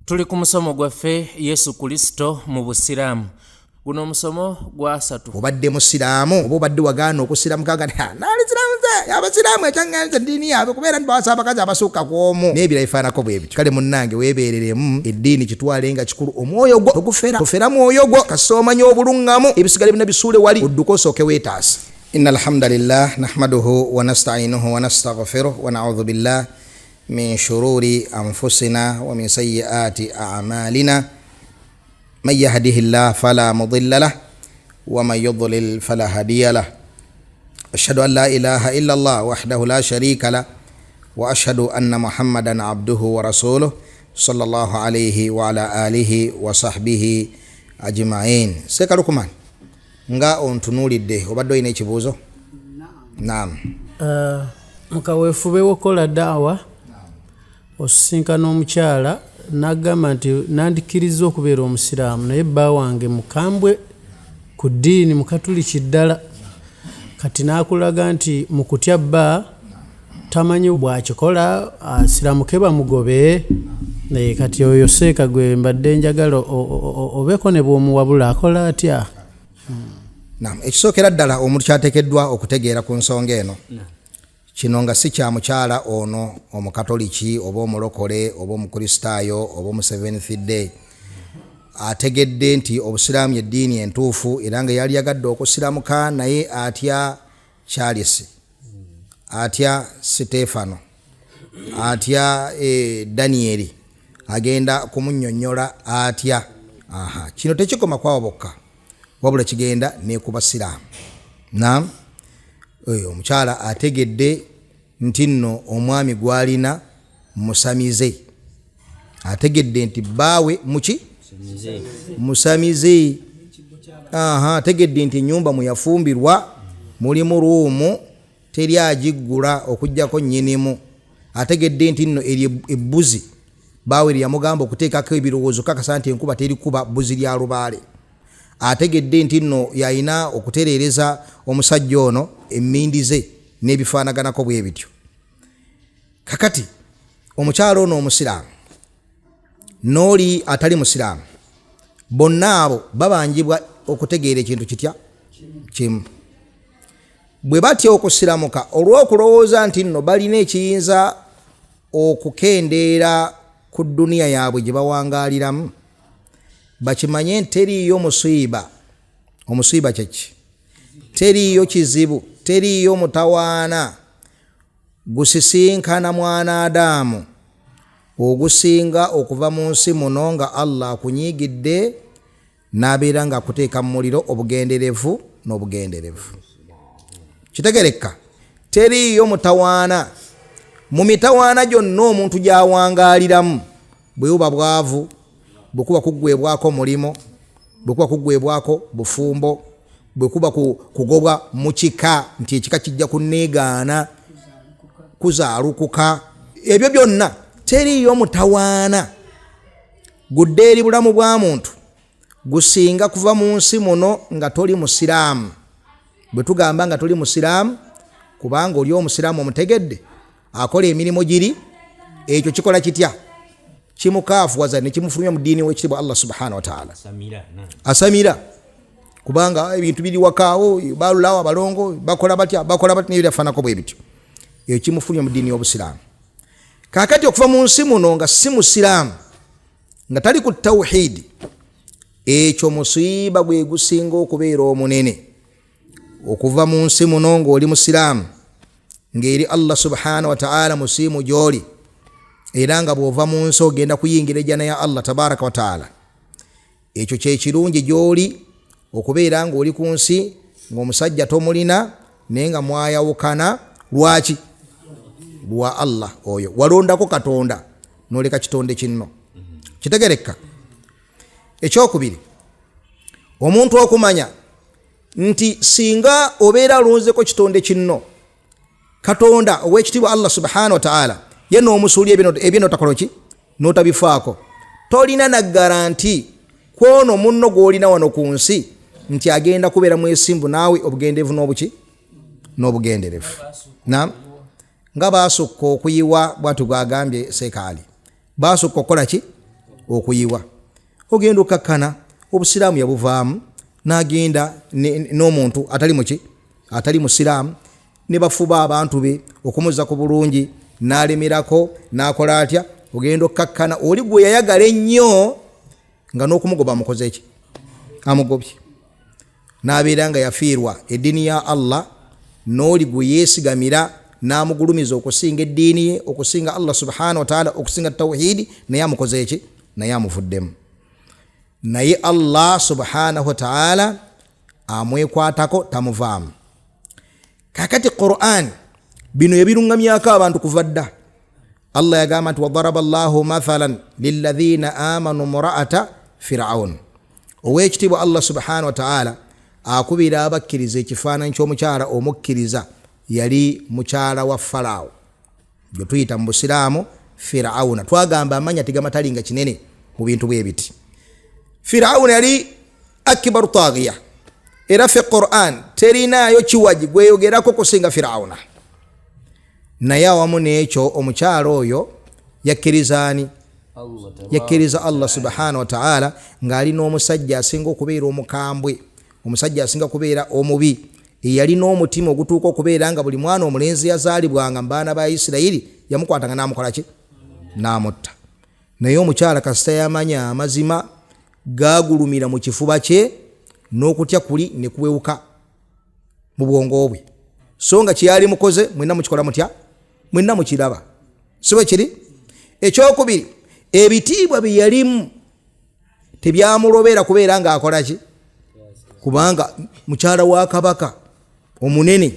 Tuli ku musomo gwaffe Yesu Kulisito mu Busiraamu. Guno omusomo gwasatu. Obadde musiraamu oba obadde wagaana okusiramuka nga naali siraamu nze abasiraamu ekyaŋŋanza eddiini yaabwe kubeera nti bawasa abakazi abasukka ku omu n'ebirala bifaanako bwe bityo. Kale munnange weebeereremu eddiini kitwale nga kikulu omwoyo gwo togufera tofera mwoyo gwo kasita omanya obuluŋŋamu ebisigala byonna bisuule wali odduke osooke weetaase. Inna alhamdulillah nahmaduhu wa nasta'inuhu wa nastaghfiruh wa na'udhu billah min shururi anfusina wa min sayyiati a'malina man yahdihillah fala mudilla lah wa man yudlil fala hadiya lah ashhadu an la ilaha illa Allah wahdahu la sharika lah wa ashhadu anna muhammadan abduhu wa rasuluh sallallahu alayhi wa ala alihi wa sahbihi ajma'in. Sekalukuman nga ontunuulidde obadde olina ekibuuzo? Naam. Mukaweefube w'okukola daawa osisinkana omukyala n'agamba nti nandikkirizza okubeera omusiraamu naye bba wange mukambwe ku ddiini mukatuliki ddala. Kati n'akulaga nti mu kutya bba tamanyi bw'akikola asiramuke bamugobe. Kati oyo seeka gwe mbadde njagala obeeko ne bw'omuwabula akola atya? Naam, ekisookera ddala omuntu kyateekeddwa okutegeera ku nsonga eno kino nga si kya mukyala ono omukatoliki oba omulokole oba omukristaayo oba omu Seventh Day ategedde nti obusiraamu yeddiini entuufu era nga yali yagadde okusiramuka naye atya Charles, atya Siteefano, atya Danieri, agenda kumunnyonnyola atya. Aha, kino tekikoma kwabo bokka wabula kigenda ne ku basiraamu. Naam, omukyala ategedde nti nno omwami gw'alina musamize, ategedde nti bbaawe muki musamize. Aha, ategedde nti ennyumba mwe yafumbirwa mulimu ruumu teri agiggula okuggyako nnyinimu. Ategedde nti nno eryo ebbuzi bbaawe lye yamugamba okuteekako ebirowoozo kakasa nti enkuba terikuba bbuzi lya lubaale. Ategedde nti nno yalina okutereereza omusajja ono emmindi ze n'ebifaanaganako bwe bityo. Kakati omukyala ono omusiraamu n'oli atali musiraamu bonna abo babanjibwa okutegeera ekintu kitya kimu. Bwe batya okusiramuka olw'okulowooza nti nno balina ekiyinza okukendeera ku dduniya yaabwe gye bawangaaliramu, bakimanye nti teriiyo musiiba. Omusiiba kye ki? Teriiyo kizibu, teriiyo mutawaana gusisinkana mwana Adaamu ogusinga okuva mu nsi muno nga Allah akunyiigidde n'abeera ng'akuteeka mu muliro obugenderevu n'obugenderevu. Kitegerekka, teriiyo mutawaana mu mitawaana gyonna omuntu gy'awangaaliramu, bwe buba bwavu, bwe kuba kuggweebwako mulimo, bwe kuba kuggweebwako bufumbo, bwe kuba kugobwa mu kika nti ekika kijja kunneegaana, kuzaalukuka, ebyo byonna teriiyo mutawaana gudde eri bulamu bwa muntu gusinga kuva mu nsi muno nga toli musiraamu. Bwe tugamba nga toli musiraamu, kubanga oli omusiraamu omutegedde akola emirimu giri, ekyo kikola kitya? Kimukaafuwaza ne kimufulumya mu ddiini w'ekitiibwa Allah subhanahu wa ta'ala. Asamira kubanga ebintu biri wakaawo, balulawo abalongo bakola batya, bakola batya n'ebirafaanako bwe bityo, ekyo kimufulumya mu ddiini y'obusiraamu. Kaakati okuva mu nsi muno nga si musiraamu, nga tali ku tawhidi, ekyo musiiba gwe gusinga okubeera omunene. Okuva mu nsi muno ng'oli musiraamu, ng'eri Allah subhanahu wa ta'ala musiimu gy'oli, era nga bw'ova mu nsi ogenda kuyingira ejjana ya Allah tabaraka wa ta'ala, ekyo kye kirungi gy'oli okubeera ng'oli ku nsi ng'omusajja tomulina naye nga mwayawukana. Lwaki? Lwa Allah oyo walondako Katonda n'oleka kitonde kinno. Kitegerekka. Ekyokubiri, omuntu okumanya nti singa obeera alonzeko kitonde kinno, Katonda ow'ekitiibwa Allah subhanahu wa ta'ala ye n'omusuuli ebyo n'otakola ki, n'otabifaako, tolina na garanti kwono munno gw'olina wano ku nsi nti agenda kubeera mwesimbu naawe obugenderevu n'obuki n'obugenderevu. Na nga baasukka okuyiwa, bwatyo bw'agambye Sekaali, baasukka okukola ki? Okuyiwa. Ogenda okkakkana obusiraamu yabuvaamu n'agenda n'omuntu atali muki, atali musiraamu, ne bafuba abantu be okumuzza ku bulungi, n'alemerako, n'akola atya? Ogenda okkakkana oli gwe yayagala ennyo nga n'okumugoba amukoze ki? Amugobye, n'abeera nga yafiirwa eddiini ya Allah n'oli gwe yeesigamira n'amugulumiza okusinga eddiini ye, okusinga Allah subhanahu wataala, okusinga tawhidi, naye amukoze ki? Naye amuvuddemu. Naye Allah subhanahu wataala amwekwatako, tamuvaamu. Kakati Quran bino ebiruŋŋamyako abantu kuva dda. Allah yagamba nti wadaraba llahu mathalan lilathina amanu muraata firaun. Owekitiibwa Allah subhanahu wataala akubira abakkiriza ekifaananyi ky'omukyala omukkiriza, yali mukyala wa Falawo gwe tuyita mu busiraamu Firauna. Twagamba amanya tegamatali nga kinene mu bintu bwe biti. Firauna yali akibaru tagiya, era fe Quran terinaayo kiwaji gweyogerako kusinga Firauna. Naye awamu n'ekyo omukyala oyo yakkirizaani? Yakkiriza Allah subhanahu wataala, ng'ali n'omusajja asinga okubeera omukambwe, omusajja asinga kubeera omubi, eyalina omutima ogutuuka okubeera nga buli mwana omulenzi yazaalibwanga mu baana ba Isirayiri yamukwatanga n'amukola ki? N'amutta. Naye omukyala kasita yamanya amazima, gaagulumira mu kifuba kye n'okutya kuli ne kuwewuka mu bwongo bwe. So nga kyeyali mukoze mwenna mukikola mutya? Mwenna mukiraba, si bwe kiri? Ekyokubiri, ebitiibwa bye yalimu tebyamulobera kubeera ng'akola ki? Kubanga mukyala wa kabaka omunene,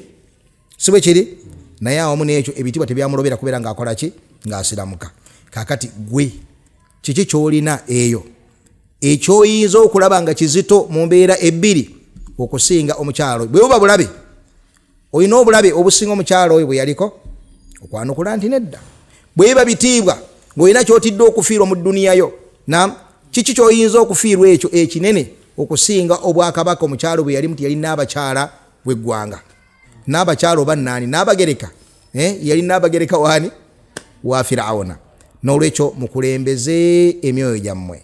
si bwe kiri? Naye awamu n'ekyo ebitiibwa tebyamulobera kubeera ng'akola ki? Ng'asiramuka. Kakati gwe kiki ky'olina eyo ekyoyinza okulaba nga kizito mu mbeera ebbiri okusinga omukyalo oyo? Bwe buba bulabe, olina obulabe obusinga omukyalo oyo bwe yaliko? Okwanukula nti nedda. Bwe biba bitiibwa, ng'olina kyotidde okufiirwa mu dduniya yo, nam kiki kyoyinza okufiirwa ekyo ekinene okusinga obwakabaka omukyalo bwe yalimu? Tiyali n'abakyala bw'eggwanga, n'abakyala oba naani n'abagereka, yali n'abagereka waani? Wa Firawuna. N'olwekyo mukulembeze emyoyo gyammwe,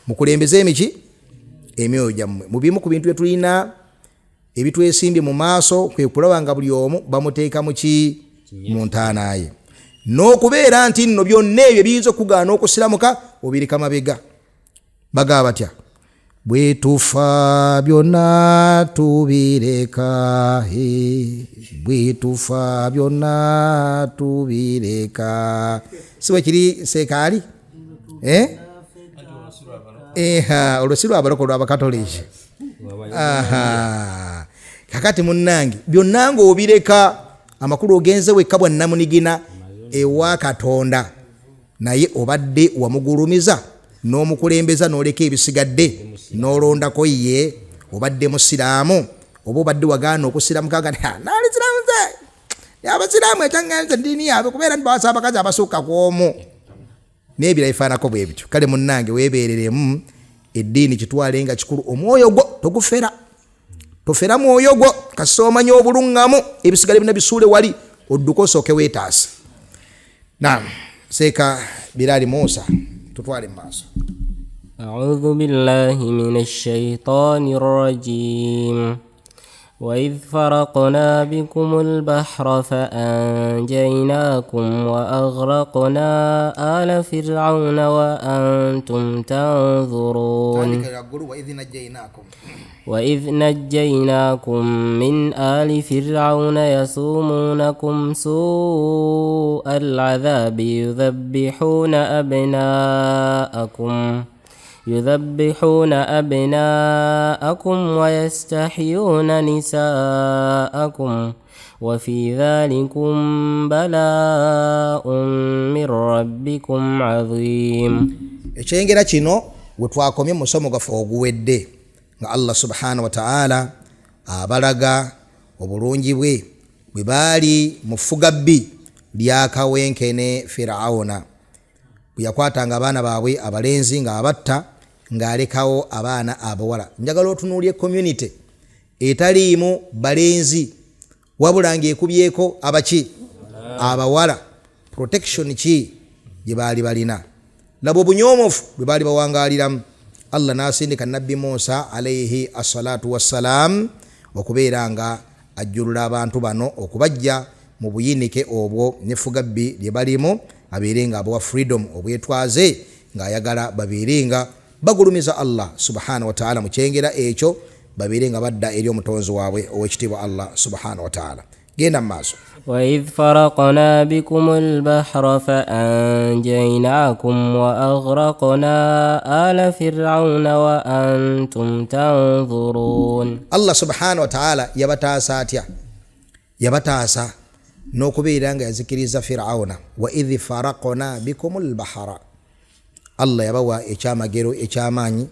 mukulembeze emiki? Emyoyo gyammwe. Mu bimu ku bintu bye tulina ebitwesimbye mu maaso kwe kulaba nga buli omu bamuteeka muki? Mu ntaana ye, n'okubeera nti nno byonna ebyo biyinza okugaana okusiramuka obireka mabega. Bagaba batya? Bwe tufa byonna tubireka, bwe tufa byonna tubireka. Si bwe kiri seekaali? Olwo si lwabaloko, lwabakatoliki. Kakati munnange, byonna ng'obireka, amakulu ogenze wekka bwannamunigina ewa Katonda, naye obadde wamugulumiza n'omukulembeza n'oleka ebisigadde n'olondako ye. Obadde musiraamu oba obadde wagaana okusiramuka nga naali siraamu nze, abasiraamu ekyaŋŋanza eddiini yaabwe kubeera nti bawasa abakazi abasukka ku omu n'ebirala bifaanako bwe bityo. Kale munnange, weebeereremu eddiini, kitwale nga kikulu. Omwoyo gwo togufera, tofera mwoyo gwo. Kasita omanya obuluŋŋamu, ebisigale bina bisuule wali, odduke osooke weetaase. Nam seeka Birali Musa, tutwale mu maaso. أعوذ بالله من الشيطان الرجيم. وإذ فرقنا بكم البحر فأنجيناكم وأغرقنا آل فرعون وأنتم تنظرون. وإذ نجيناكم. وإذ نجيناكم من آل فرعون يسومونكم سوء العذاب يذبحون أبناءكم ويستحيون نساءكم وفي ذلكم بلاء من ربكم عظيم. Ekyengera kino we twakomye mu musomo gwaffe oguwedde, nga Allah subhanahu wataala abalaga obulungi bwe bwe baali mu ffugabbi lyakawenkene Firawuna, bwe yakwatanga abaana baabwe abalenzi ng'abatta, ng'alekawo abaana abawala. Njagala otunuulye community etaliimu balenzi wabula ng'ekubyeko abaki? Abawala. Protection ki gye baali balina? Laba obunyoomofu bwe baali bawangaaliramu. Allah n'asindika Nabbi Musa alaihi assalatu wassalam okubeera nga ajjulula abantu bano okubajja mu buyinike obwo n'effugabbi lye balimu, abeere nga abawa freedom, obwetwaze, ng'ayagala babeere nga bagulumiza Allah subhanahu wataala mu kyengera ekyo, babeere nga badda eri omutonzi waabwe owekitiibwa Allah subhanahu wataala. Genda mu maaso. وإذ فرقنا بكم البحر فأنجيناكم وأغرقنا آل فرعون وأنتم تنظرون. Allah subhanahu wataala yabataasa atya? Yabataasa n'okubeera nga yazikiriza Firawuna. Wa idh faraqna bikum lbahara, Allah yabawa ekyamagero ekyamaanyi.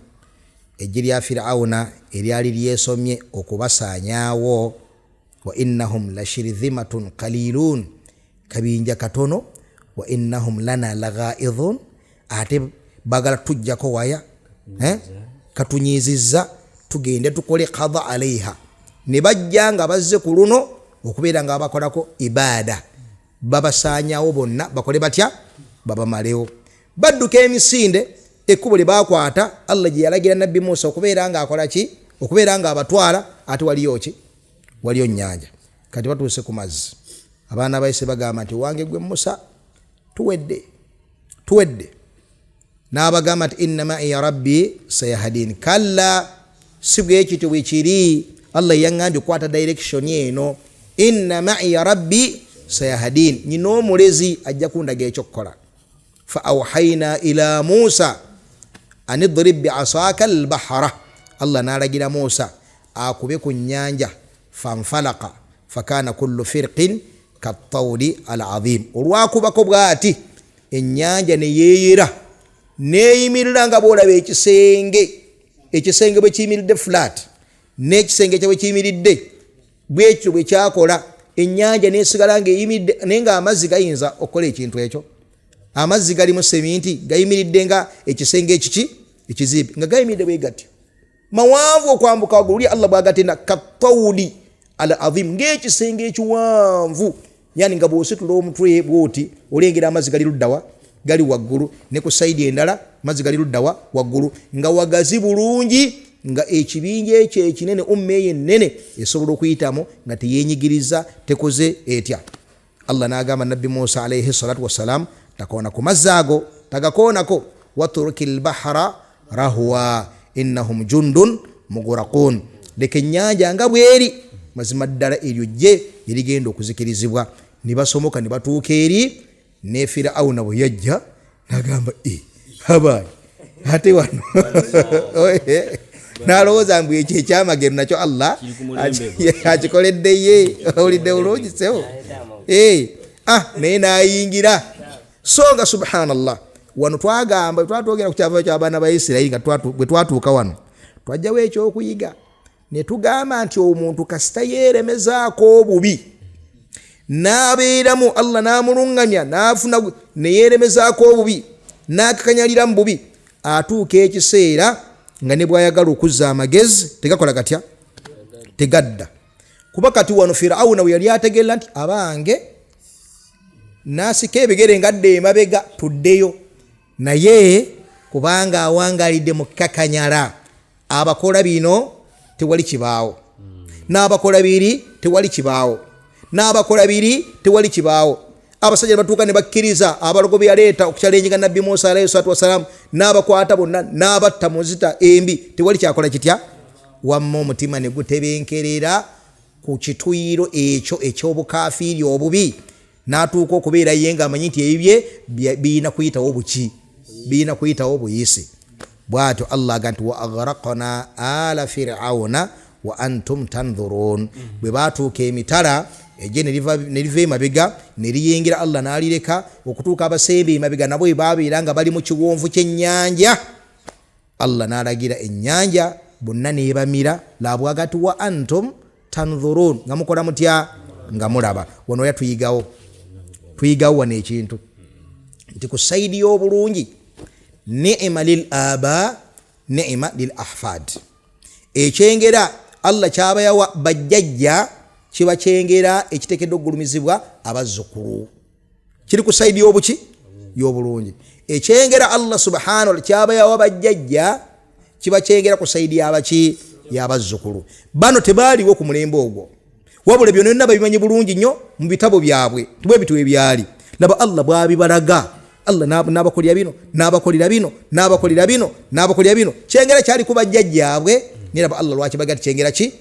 Ejje lya Firawuna eryali lyesomye okubasaanyaawo, wa innahum lashirdhimatun qalilun, kabinja katono, wa innahum lana laghaidhun, ate bagala tujjako waya, eh? Katunyiizizza tugende tukole qada alaiha. Ne bajja nga bazze ku luno okubeera nga babakolako ibaada, babasaanyawo bonna. Bakole batya? Babamalewo. Badduka emisinde. Ekkubo lye bakwata, Allah gye yalagira Nabbi Musa okubeera nga akola ki? Okubeera nga abatwala. Ate waliyo ki? Waliyo nyanja. Kati batuuse ku mazzi, abaana baise bagamba nti, "Wange gwe Musa, tuwedde, tuwedde." N'abagamba nti, "Inna maiya rabbi sayahdin." Kalla, si bwekityo bwe kiri. Allah yaŋŋambye kwata direction eno. "Inna maiya rabbi sayahdin", nyina omulezi ajja kundaga ekyokukola. Fa auhaina ila Musa an idrib biasaka albahara, Allah n'alagira Musa akube ku nyanja. Fanfalaka fakana kullu firqin kattawdi al azim. Olwakubako bwati ennyanja neyeyera neyimirira nga bwolaba ekisenge, ekisenge bwe kiyimiridde flat, n'ekisenge kye bwe kiyimiridde bwekyo bwe kyakola. Ennyanja nesigala ngaeyimiridde, naye nga amazzi gayinza okukola ekintu ekyo? Amazzi galimu seminti, gayimiridde nga ekisenge ekiki ekizimbe, nga gayimiridde bwe gatyo, mawanvu okwambuka waggulu. Oli Allah bwagatenda katawudi al azim, ng'ekisenge ekiwanvu, yani nga bw'ositula omutwe bwoti olengera amazzi gali luddawa? Gali waggulu. Ne ku side endala mazzi gali luddawa? Waggulu, nga wagazi bulungi, nga ekibinja ekyo ekinene, umma eyo ennene esobola okuyitamu nga teyenyigiriza, tekoze etya. Allah n'agamba Nabbi Musa alaihi salatu wassalam takoona ku mazzi ago, tagakoonako. "Waturuki lbahara rahwa innahum jundun muguraqun", leka ennyanja nga bweri, mazima ddala eryo jje erigenda okuzikirizibwa. Ne basomoka ne batuuka eri. Ne Firawuna bwe yajja nagamba, "E, abayi, ate wano," nalowooza mbu ekyo ekyamagero nakyo Allah akikoleddeye. Owulidde bulungi sebo? Ah, naye nayingira. So nga subhanallah, wano twagamba, twatwogera ku kyava ky'abaana ba Isirayiri, nga bwe twatuuka wano twajjawo ekyokuyiga ne tugamba nti omuntu kasita yeeremezaako obubi n'abeeramu, Allah n'amuluŋŋamya n'afuna, neyeeremezaako obubi n'akakanyalira mu bubi, atuuka ekiseera nga ne bw'ayagala okuzza amagezi tegakola gatya? Tegadda. Kuba kati wano Firawuna we yali ategeera nti abange n'asika ebigere ngadda emabega tuddeyo, naye kubanga awangalidde mu kakanyala, abakola bino tewali kibaawo, n'abakola biri tewali kibaawo, n'abakola biri tewali kibaawo. Abasajja ne batuuka ne bakkiriza abalogo be yaleeta okuchallenginga Nabbi Musa alaihi salatu wassalaamu, n'abakwata bonna n'abatta mu nzita embi, tewali kyakola kitya. Wamma omutima ne gutebenkerera ku kituyiro ekyo ekyobukafiiri obubi, n'atuuka okubeera ye ng'amanyi nti ebibye birina kuyitawo buki, birina kuyitawo buyisi. Bwatyo Allah aga nti, "Wa aghraqna ala firauna wa antum tandhurun." Bwe batuuka emitala, ejje ne liva emabega ne liyingira, Allah n'alireka okutuuka abasembe emabega nabo bwe babeera nga bali mu kiwonvu ky'ennyanja, Allah n'alagira ennyanja bonna nebamira. Labwagati, "Wa antum tandhurun", nga mukola mutya? Nga mulaba. Wano era tuyigawo wano ekintu nti ku side y'obulungi, ni'ma lil aba, ni'ma lil ahfad. Ekyengera Allah kyaba yawa bajjajja kiba kyengera ekiteekeddwa okugulumizibwa abazzukulu. Kiri ku side y'obuki? Y'obulungi. Ekyengera Allah subhanahu kyaba yawa bajjajja kiba kyengera ku saidi yabaki yabazzukulu. Bano tebaaliwo ku mulembe ogwo, wabula byonna babimanyi bulungi nnyo mu bitabo byabwe, tibwe bityo ebyali. Laba Allah bw'abibalaga, Allah n'abakolera bino, n'abakolera bino, n'abakolera bino, n'abakolera bino. Kyengera kyali ku bajjajjaabwe, naye laba Allah lwaki baga ti kyengera ki?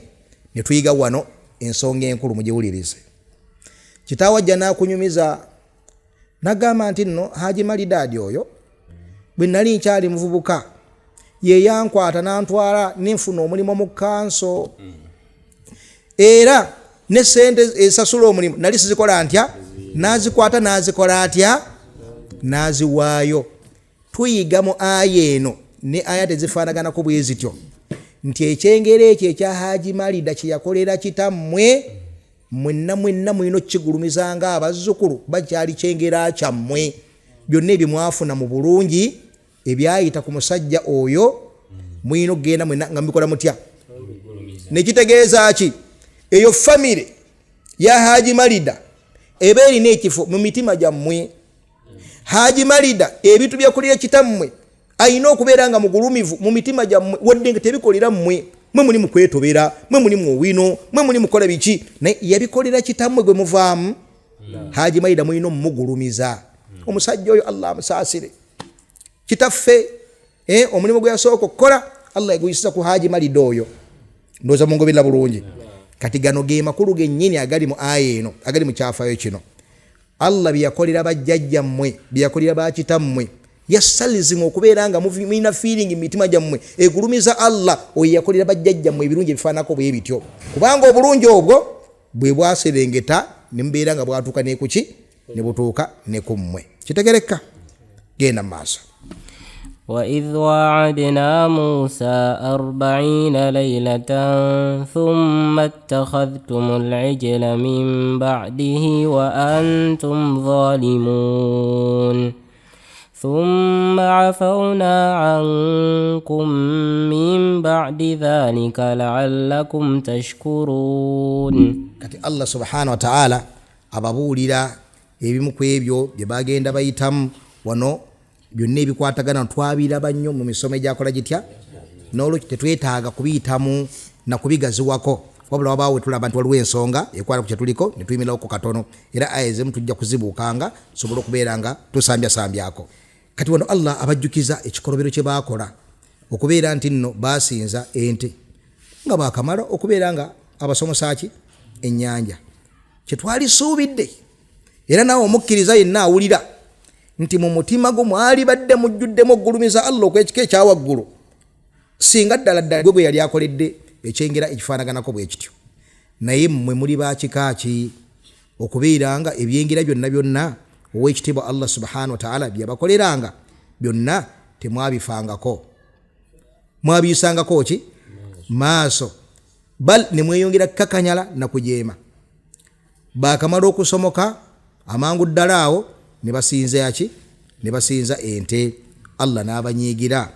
Ne tuyiga wano ensonga enkulu, mugiwulirize. Kitaawe ajja n'akunyumiza n'agamba nti nno Haji Malidaadi oyo bwe nali nkyali muvubuka ye yankwata n'antwala nenfuna omulimu mu kanso, era ne sente esasula omulimu nali sizikola ntya, n'azikwata n'azikola atya, n'aziwaayo. Tuyiga mu aya eno ne aya tezifaanaganako bwe zityo nti ekyengera ekyo ekya Haji Malida kye yakolera kitammwe mwenna mwenna mulina okukigulumiza nga abazzukulu, bakyali kyengera kyammwe. Byonna ebyo mwafuna mu bulungi ebyayita ku musajja oyo mulina okugenda mwenna nga mubikola mutya. Nekitegeeza ki? Eyo famire ya Haji Malida eba erina ekifo mu mitima gyammwe. Haji Malida ebintu byakolera kitammwe alina okubeera nga mugulumivu mu mitima gyammwe, wadde nga tebikolera mmwe, mwe muli mukwetobera, mwe muli muwino, mwe muli mukola biki, naye yabikolera kitammwe gwe muvaamu. Haji Malida mulina omumugulumiza. Omusajja oyo Allah amusaasire, kitaffe omulimu gwe yasooka okukola Allah yaguyisiza ku Haji Malida oyo. Ndowooza mungoberera bulungi. Kati gano ge makulu gennyini agali mu aya eno, agali mu kyafaayo kino. Allah bye yakolera bajjajjammwe, bye yakolera bakitammwe, yasalizimu okubeera nga mulina feeling mu mitima gyammwe egulumiza Allah oyo yakolera bajjajjammwe ebirungi ebifaanako bwe bityo, kubanga obulungi obwo bwe bwaserengeta ne mubeera nga bwatuuka ne kuki, ne butuuka ne ku mmwe. Kitegereka? Genda mu maaso. وإذ واعدنا موسى 40 ليلة ثم اتخذتم العجل من بعده وأنتم ظالمون ثم عفونا عنكم من بعد ذلك لعلكم تشكرون. Kati Allah subhanahu wa ta'ala ababuulira ebimu ku ebyo bye bagenda bayitamu wano, byonna ebikwatagana twabiraba nnyo mu misomo egyakola gitya, n'olwekyo tetwetaaga kubiyitamu na kubigaziwako, wabula wabaawo we tulaba nti waliwo ensonga ekwata ku kyetuliko ne tuyimirako katono, era aya ezimu tujja kuzibuukanga tusobole okubeera nga tusambyasambyako. Kati wano Allah abajjukiza ekikolobero kye baakola okubeera nti nno baasinza ente nga baakamala okubeera nga abasomosa ki ennyanja kyetwalisuubidde. Era naawe omukkiriza yenna awulira nti mu mutima gwo mwali badde mujjuddemu okugulumiza Allah okw'ekika ekyawaggulu, singa ddala ddala gwe gwe yali akoledde ekyengera ekifaanaganako bwe kityo. Naye mmwe muli ba kika ki okubeera nga ebyengera byonna byonna ow'ekitiibwa Allah subhanahu wa ta'ala bye yabakoleranga byonna temwabifangako, mwabiyisangako ki maaso, bal ne mweyongera kukakanyala na kujeema. Baakamala okusomoka amangu ddala awo ne basinza ki? Ne basinza ente. Allah n'abanyiigira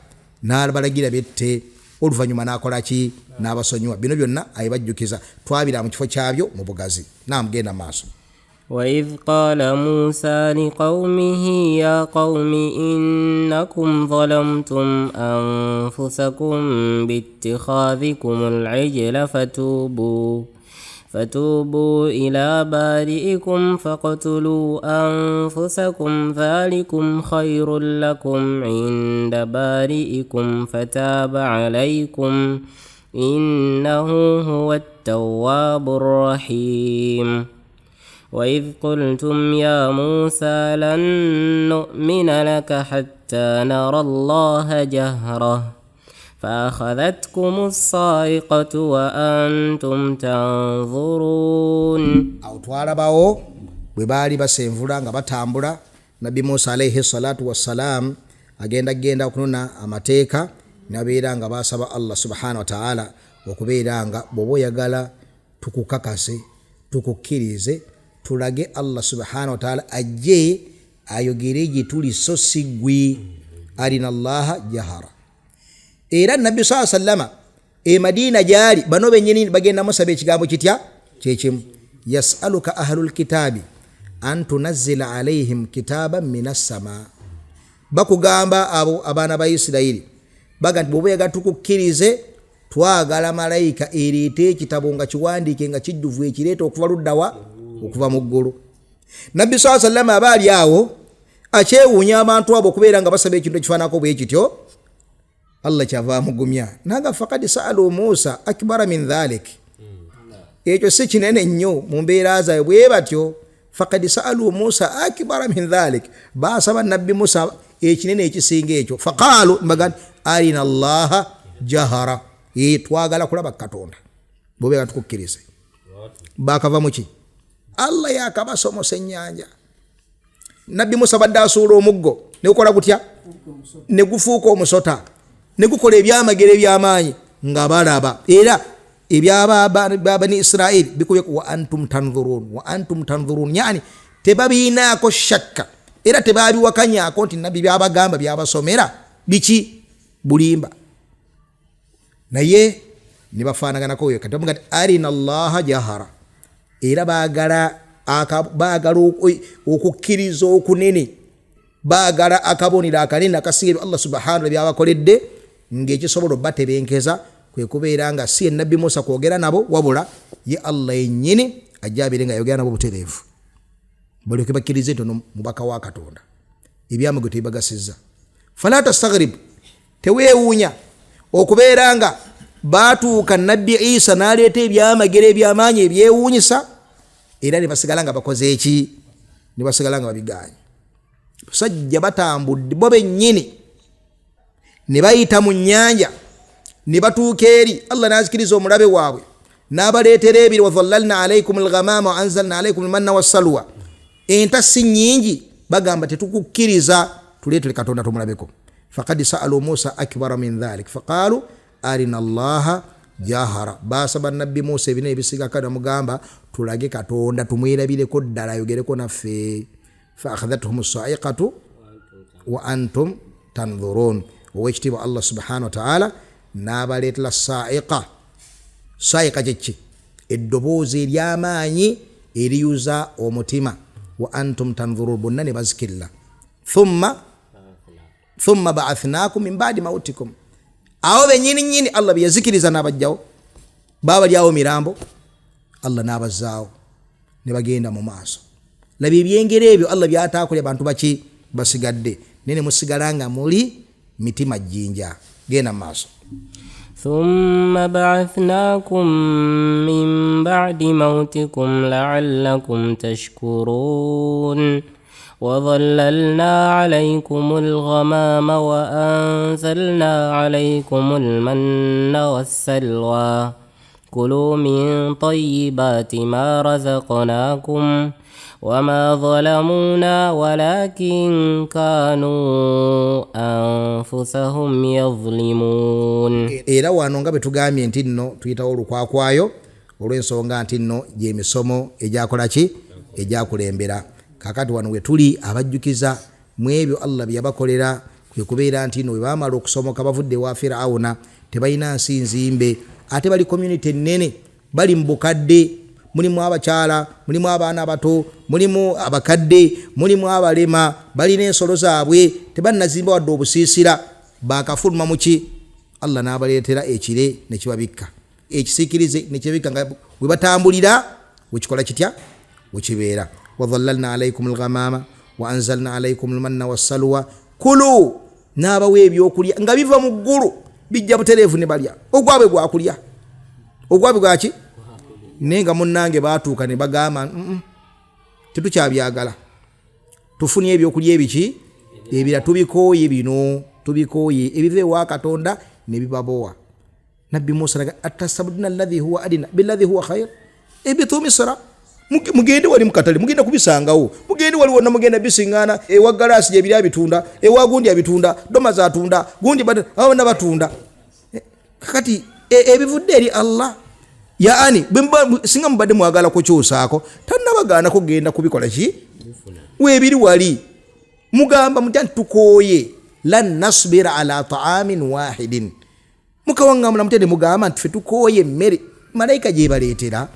n'abalagira bette, oluvannyuma n'akola ki? N'abasonyiwa. Bino byonna abibajjukiza, twabira mu kifo kyabyo mu bugazi. Naamugenda maaso. وإذ قال موسى لقومه يا قوم إنكم ظلمتم أنفسكم باتخاذكم العجل فتوبوا إلى بارئكم فاقتلوا أنفسكم ذلكم خير لكم عند بارئكم فتاب عليكم إنه هو التواب الرحيم. وإذ قلتم يا موسى لن نؤمن لك حتى نرى الله جهرة فأخذتكم الصاعقة وأنتم تنظرون. Awo twalabawo bwe baali basenvula nga batambula, Nabbi Musa alaihi salatu wassalam agenda genda okunona amateeka, nabeera nga basaba Allah subhanahu wa ta'ala okubeera nga bw'oba oyagala tukukakase tukukkirize tulage Allah subhanahu wa ta'ala ajje ayogere gye tuli, so si ggwe, arina Allaha jahara. Era Nabbi saa sallama e Madiina gyali bano bennyini bagenda musaba ekigambo kitya kyekimu, yasaluka ahlul kitaabi an tunazzila alaihim kitaban min assama. Bakugamba abo abaana ba Isirayiri baga nti bw'oba oyagala tukukkirize, twagala malayika ereete ekitabo nga kiwandiike nga kijjuvu, ekireeta okuva luddawa? Okuva mu ggulu. Nabbi saa sallama aba ali awo akyewuunya abantu abo okubeera nga basaba ekintu ekifaanako bwe kityo. Allah kyava amugumya naga fakad saalu Musa akbara min dhalik, ekyo si kinene nnyo mu mbeera zaabwe bwe batyo. Fakad saalu Musa akbara min dhalik, basaba Nabbi Musa ekinene ekisinga ekyo. Faqaalu, mbaga nti arina llaha jahara, twagala kulaba Katonda bwobeera tukukkirize. Bakava muki? Allah yakabasomosa ennyanja. Nabbi Musa badde asuula omuggo negukola gutya? Negufuuka omusota, negukola ebyamagero ebyamaanyi nga balaba. Era ebyabani Isirairi bikubye wa antum tanzurun, wa antum tanzurun, yani tebabiinaako shakka era tebabiwakanyako nti nabbi byabagamba byabasomera biki bulimba, naye nebafaanaganako oyo. Kati bamuga nti arina llaha jahara, era baagala baagala okukkiriza okunene, baagala akabonero akanene akasinga ebyo Allah subhanahu byabakoledde, ng'ekisobola obatebenkeza kwe kubeera nga si enabbi Musa kwogera nabo, wabula ye Allah yennyini ajja abeere nga ayogera nabo butereevu, balyoke bakkirize nti ono mubaka wa Katonda. Ebyamago tebibagasizza. Fala tastaghrib, teweewuunya okubeera nga baatuuka Nabbi Isa n'aleeta ebyamagero ebyamaanyi ebyewuunyisa, era ne basigala nga bakoze eki? Ne basigala nga babigaanye. Basajja batambudde bo bennyini ne bayita mu nnyanja ne batuuka eri Allah, n'azikiriza omulabe waabwe n'abaleetera ebiri, wadhallalna alaikum alghamama wa anzalna alaikum almanna wassalwa. Enta si nnyingi, bagamba tetukukkiriza, tuleetere Katonda tumulabeko. Fakad saalu Musa akbara min dhalik faqalu arina llaha jahara, basaba Nabbi Musa ebina ebisigako, namugamba tulage Katonda tumwerabireko ddala ayogereko naffe. Fa akhadhathum saiqatu wa antum tandhurun. Owekitiibwa Allah subhanahu wataala n'abaleetera saiqa. Saiqa kyeki? Eddoboozi eryamaanyi eriyuza omutima. Wa antum tandhurun, bonna ne bazikirira. Thumma baathnakum min badi mautikum, awo benyini nyini Allah beyazikiriza n'abajjawo, baba bali awo mirambo, Allah n'abazaawo ne bagenda mu maaso. Laba ebyengera ebyo Allah byataakolya bantu baki basigadde, naye ne musigala nga muli mitima jjinja. Genda mu maaso. ثم بعثناكم من بعد موتكم لعلكم تشكرون وظللنا عليكم الغمام وأنزلنا عليكم المن والسلوى كلوا من طيبات ما رزقناكم وما ظلمونا ولكن كانوا أنفسهم يظلمون. Era wano nga bwe tugambye nti nno tuyitawo olukwakwayo olw'ensonga nti nno gyemisomo egyakola ki, egyakulembera. Kakati wano we tuli abajjukiza mu ebyo Allah bye yabakolera, kwe kubeera nti nno bwe baamala okusomoka bavudde ewa Firawuna, tebalina nsi nzimbe, ate bali community ennene, bali mu bukadde, mulimu abakyala, mulimu abaana abato, mulimu abakadde, mulimu abalema, balina ensolo zaabwe, tebannazimba wadde obusiisira, bakafuluma muki, Allah n'abaleetera ekire ne kibabikka, ekisiikirize ne kibabikka, nga we batambulira wekikola kitya, wekibeera. Wadhallalna alaikum alghamama wa anzalna alaikum almanna wassalwa kulu, n'abawa ebyokulya nga biva mu ggulu, bijja butereevu ne balya. Ogwabwe gwakulya, ogwabwe gwaki? Naye nga munnange baatuuka ne bagamba tetukyabyagala, tufunye ebyokulya ebiki ebira, tubikooye bino, tubikooye ebiva ewa Katonda ne bibabowa. Nabbi Musa naga atasabudina alladhi huwa adina billadhi huwa khair, ebitu misra, mugende wali mukatale mugenda kubisangawo, mugende wali wonna mugenda bisiŋŋaana, ewa galaasi gyebiri abitunda, ewa gundi abitunda, domazi atunda, gundi abo batunda. Kakati ebivudde eri Allah, yaani singa mubadde mwagala kukyusaako, tannabagaana kugenda kubikola ki weebiri wali. Mugamba mutya nti tukooye, lan nasbira ala taamin wahidin, mukawaŋŋamula mutya ne mugamba nti ffe tukooye emmere malayika gyebaleetera,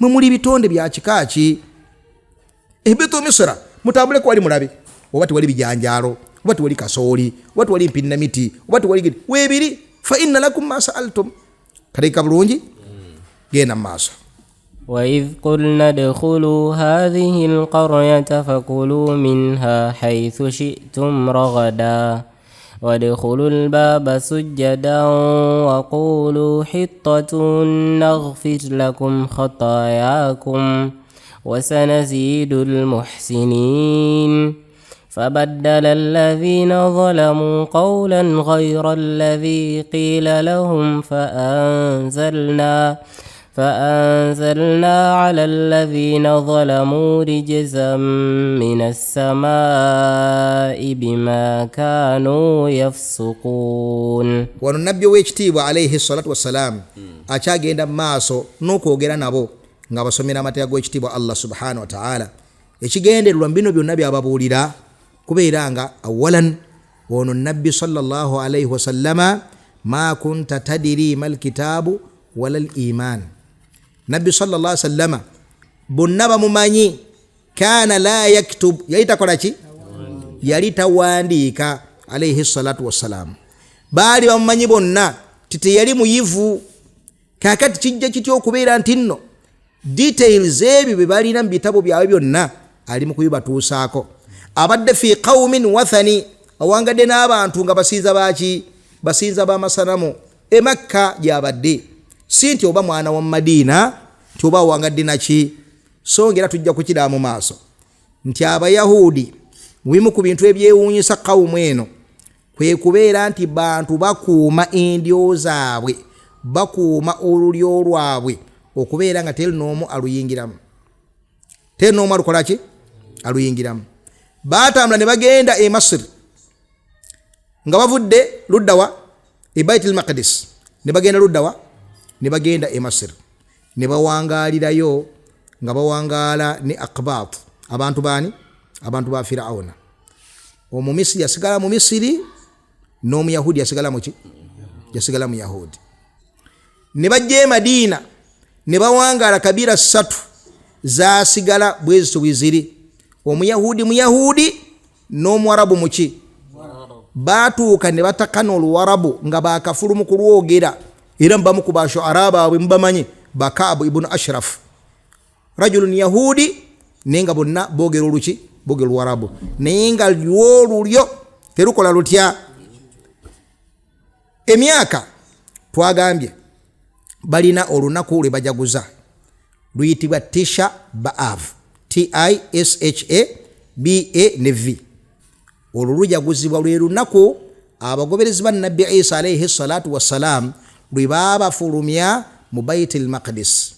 mwe muli bitonde bya kika ki? Ebitu misra, mutambuleko wali mulabe oba tewali bijanjaalo, Oba tewali kasooli, oba tewali mpinnamiti, oba tewali weebiri. Fa inna lakum ma saaltum. Kaleka bulungi, genda mu maaso. وإذ قلنا ادخلوا هذه القرية فكلوا منها حيث شئتم رغدا وادخلوا الباب سجدا وقولوا حطة نغفر لكم خطاياكم وسنزيد المحسنين. فبدل الذين ظلموا قولا غير الذي قيل لهم فأنزلنا على الذين ظلموا رجزا من السماء بما كانوا يفسقون. Wano nabbi ow'ekitiibwa alaihi salatu wassalam akyagenda mu maaso n'okwogera nabo nga basomera amateeka g'ekitiibwa Allah subhanahu wa ta'ala. Ekigendererwa mu bino byonna byababuulira kubeera nga awalan ono nabbi sallallahu alaihi wasallama ma kunta tadiri mal kitaabu wala al iman. Nabbi sallallahu alaihi wasallama bonna bamumanyi, kana la yaktub, yali takola ki? Yali tawandiika alaihi salatu wassalam. Baali bamumanyi bonna titeyali muyivu. Kaakati kijja kitya okubeera nti nno details ebyo bye balina mu bitabo byabwe byonna ali mu kubibatuusaako. Abadde fi qaumin wathani, awangadde n'abantu nga basinza baki? Basinza b'amasanamu. E Makka gy'abadde, si nti oba mwana wa Madiina nti oba awangadde naki. So ngera tujja kukiraba mu maaso nti Abayahudi mu bimu ku bintu ebyewuunyisa kawumu eno kwe kubeera nti bantu bakuuma endyo zaabwe, bakuuma olulyo lwabwe okubeera nga teri n'omu aluyingiramu, teri n'omu alukola ki? Aluyingiramu. Baatambula ne bagenda e Masiri nga bavudde luddawa e Baitul Maqdis, ne bagenda luddawa, ne bagenda e Masiri, ne bawangaalirayo nga bawangaala ne Aqbat, abantu baani? Abantu ba Firauna. Omumisiri yasigala mu Misiri n'Omuyahudi yasigala muki? Yasigala mu Yahudi. Ne bajja e Madiina ne bawangaala kabira ssatu zaasigala bwe zityo bwe ziri, Omuyahudi muyahudi n'Omuwarabu muki. Baatuuka ne batakana Oluwarabu nga bakafulu mu kulwogera, era mubamu ku bashuara baabwe mubamanyi, Bakaabu ibunu Ashraf rajulun yahudi, naye nga bonna boogera oluki? Boogera Oluwarabu, naye nga lwolulyo terukola lutya. Emyaka twagambye balina olunaku lwe bajaguza luyitibwa Tisha B'Av, Tisha Ba ne V. Olwo lujaguzibwa lwe lunaku abagoberezi ba Nabbi Isa alaihi salatu wassalam lwe baabafulumya mu Baitil Maqdis,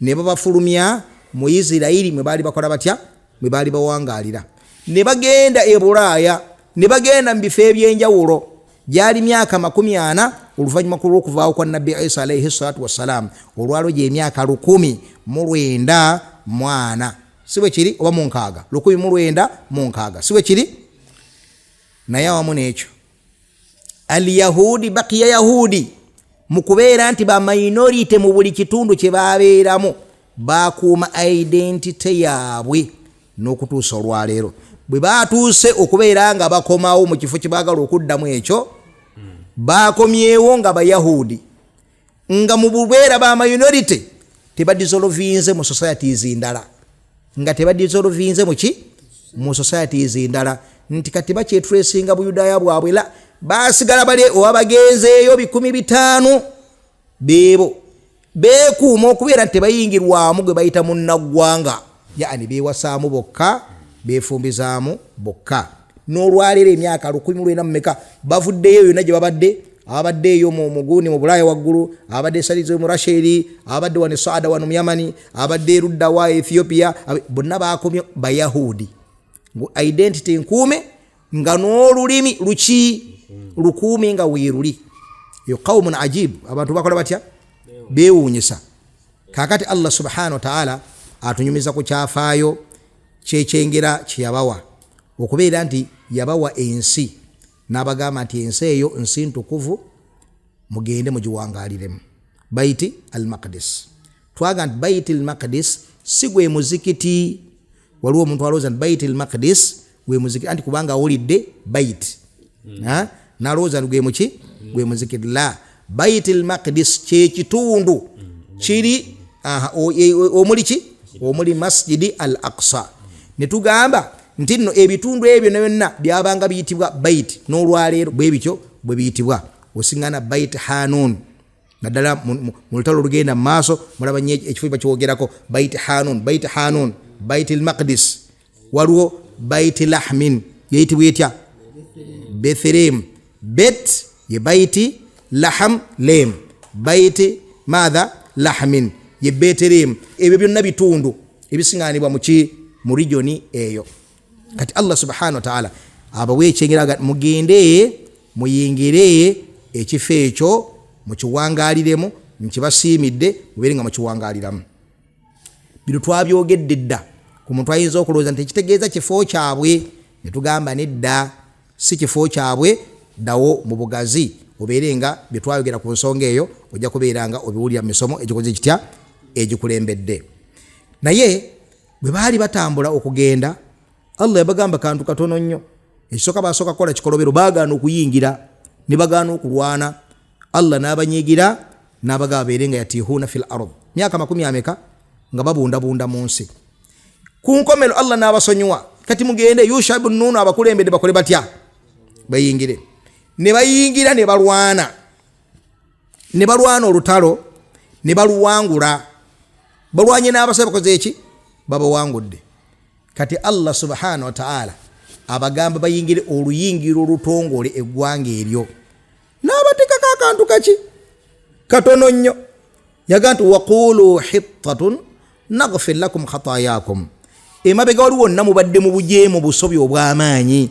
ne babafulumya mu Isirairi mwe baali bakola batya, mwe baali bawangaalira, ne bagenda e Bulaaya, ne bagenda mu bifo ebyenjawulo. Gyali myaka 40 oluvannyuma ku lw'okuvaawo kwa Nabbi Isa alaihi salatu wassalam, olwalo gy'emyaka 1940, si bwe kiri? Oba mu nkaaga, 1960, si bwe kiri? Naye awamu n'ekyo Alyahudi bakiya Yahudi mu kubeera nti ba minority mu buli kitundu kye babeeramu, bakuuma identity yaabwe n'okutuusa olwaleero. Bwe batuuse okubeera nga bakomawo mu kifo kye baagala okuddamu ekyo, bakomyewo nga Bayahudi, nga mu bubeera ba minority tebadissolvinze mu societies ndala, nga tebadissolvinze muki mu societies ndala, nti kati bakyetresinga Buyudaaya bwabwe, la basigala bali oba bagenzeeyo 5,000 beebo beekuuma okubeera nti tebayingirwamu gwe bayita munnaggwanga, yaani beewasaamu bokka, beefumbizaamu bokka. N'olwaleero emyaka 1900 mumeka bavuddeyo yonna gye babadde, ababadde eyo mu muguni mu Bulaaya waggulu, ababadde esalizo mu Rasheri, ababadde wano Saada wano mu Yamani, abadde erudda wa Ethiopia, bonna bakomye Bayahudi. Ngu identity nkuume nga n'olulimi luki lukuume nga weeruli. Eyo qaumun ajib, abantu bakola batya? Beewuunyisa. Kaakati Allah subhanahu wa ta'ala atunyumiza ku kyafaayo kyekyengera kye yabawa, okubeera nti yabawa ensi n'abagamba nti ensi eyo nsi ntukuvu, mugende mugiwangaaliremu. Baiti al-Maqdis. Twaga nti Baiti al-Maqdis si gwe muzikiti. Waliwo omuntu alowooza nti Baiti al-Maqdis Gwe muzikiti, anti kubanga awulidde bait nalowooza nti gwe muki, gwe muzikiti. La, Bait Lmaqdis kyekitundu kiri omuli ki, omuli Masjidi Al Aqsa. Netugamba nti nno ebitundu ebyo byonna byabanga biyitibwa bait, n'olwaleero bwe bityo bwe biyitibwa. Osiŋana Bait Hanun, naddala mu lutalo olugenda mu maaso, mulaba nnyo ekifo bakyogerako Bait Hanun, Bait Hanun, Bait Lmaqdis. Waliwo Bait Lahmin, yeyitibwa etya? Bethlehemu. Bet ye baiti, laham lem, baiti maatha lahmin ye Betelehemu. Ebyo byonna bitundu ebisiŋanibwa muki, mu regioni eyo. Kati Allah subhanahu wataala abawa ekyengera, mugende muyingire ekifo ekyo, mukiwangaliremu, nkibasiimidde, mubeere nga mukiwangaliramu. Bino twabyogedde dda. Ku muntu ayinza okulowooza nti ekitegeeza kifo kyabwe, netugamba nedda, si kifo kyabwe. Ddawo mu bugazi obeere nga byetwayogera ku nsonga eyo ojja kubeera nga obiwulira mu misomo egikoze kitya, egikulembedde. Naye bwe baali batambula okugenda, Allah yabagamba kantu katono nnyo. Ekisooka, basooka kukola kikolobero, baagaana okuyingira ne bagaana okulwana. Allah n'abanyigira n'abagamba babeere nga yatihuuna fil ard myaka makumi ameka nga babundabunda mu nsi. Ku nkomero Allah n'abasonyiwa. Kati mugende, Yusha ibnu Nunu abakulembedde, bakole batya? Bayingire. Ne bayingira, ne balwana, ne balwana olutalo ne baluwangula. Balwanye n'abasabe, bakoze eki? Babawangudde. Kati Allah subhanahu wataala abagamba bayingire oluyingiro olutongole eggwanga eryo, n'abatekako akantu kaki katono nnyo. Yaga nti waqulu hittatun naghfir lakum khatayakum. Emabega wali wonna mubadde mu bujeemu, busobi obw'amaanyi,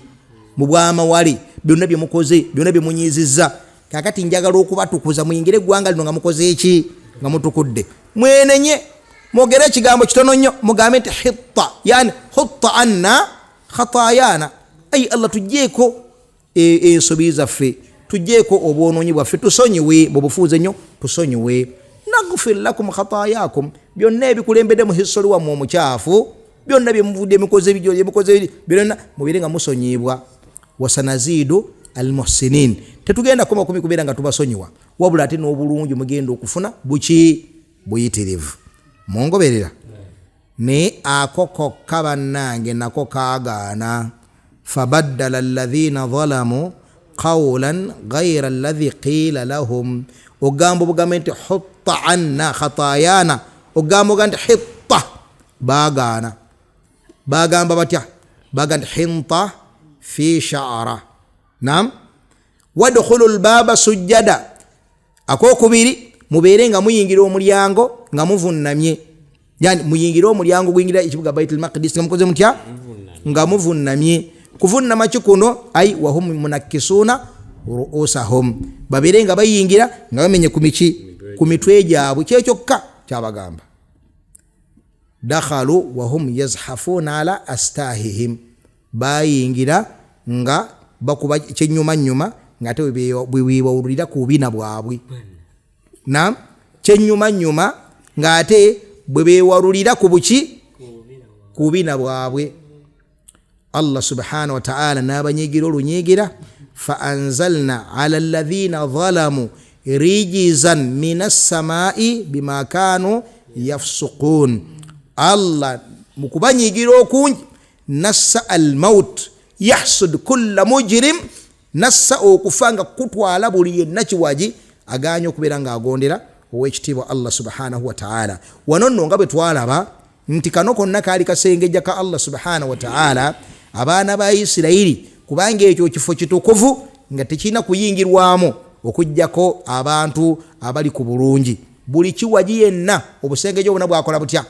mu bwamawale, byonna byemukoze, byonna byemunyizizza. Kakati njagala okubatukuza, muyingire eggwanga lino nga mukoze eki? Nga mutukudde. Mwenenye, mwogere ekigambo kitono nnyo, mugambe nti hitta, yani hutta anna khatayana, ayi Allah, tugjeeko ensobi zaffe, tugjeeko obwonoonyi bwaffe, tusonyiwe mu bufuuze nnyo, tusonyiwe. Naghfir lakum khatayakum, byonna ebikulembedde mu hisoli wammwe omukyafu, byonna byemuvudde mukoze, byemukoze byonna, mubeere nga musonyiibwa. Wasanaziidu almuhsinin, tetugenda koma kumi kubeera nga tubasonyiwa, wabula ate n'obulungi mugenda okufuna buki? Buyitirivu. Mungoberera? Naye ako kokka bannange nako kaagaana. Fabaddala alladhina zalamu qawlan ghaira alladhi qiila lahum. Ogamba obugambe nti hutta anna khatayana, ogamba oga nti hitta, baagaana. Bagamba batya? Baga nti hinta fi shara. Nam wadkhulu lbaba sujjada. Akokubiri, mubeere nga muyingira omulyango nga muvunnamye, yani muyingire omulyango guyingira ekibuga Bait Lmaqdis nga mukoze mutya? Nga muvunnamye. Kuvunnama ki kuno? Ai wahum munakisuuna ruusahum, babeere nga bayingira nga bamenye ku miki, ku mitwe gyabwe. Kyekyokka kyabagamba. Dakhalu wahum yazhafuuna ala astahihim, bayingira nga bakuba kyenyumanyuma, ngaate bwewawulira ku bubina bwabwe. Nam kyenyumanyuma, ngaate bwe bewalulira ku buki, ku bubina bwabwe. Allah subhanahu wataala n'abanyigira olunyigira. Fa anzalna ala alladhina zalamu rijizan min assamai bima kanu yafsuqun. Allah mu kubanyigira okungi nassa almaut yahsud kulla mujrim, nassa okufa nga kutwala buli yenna kiwagi aganye okubeera ng'agondera owekitiibwa Allah subhanahu wataala. Wano nno nga bwe twalaba nti kano konna kaali kasengejja ka Allah subhanahu wataala abaana ba Isirayiri, kubanga ekyo kifo kitukuvu nga tekirina kuyingirwamu okugjako abantu abali ku bulungi. Buli kiwagi yenna obusengejja obuna bwakola butya?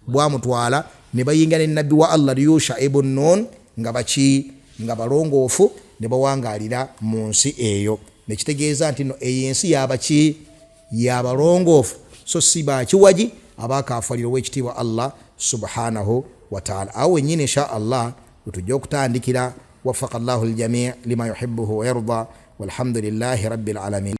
Bwamutwala. Ne bayingira ne nabbi wa Allah Yusha ibn Nun nga baki, nga balongoofu, ne bawangalira mu nsi eyo. Nekitegeeza nti no eyo ensi yabaki? Yabalongoofu, so si bakiwagi abakafalira owekitiibwa Allah subhanahu wataala. Awo wenyini insha Allah wetujja okutandikira. Wafaka llahu ljamii lima yuhibuhu wayarda, walhamdulillahi rabbil alamin.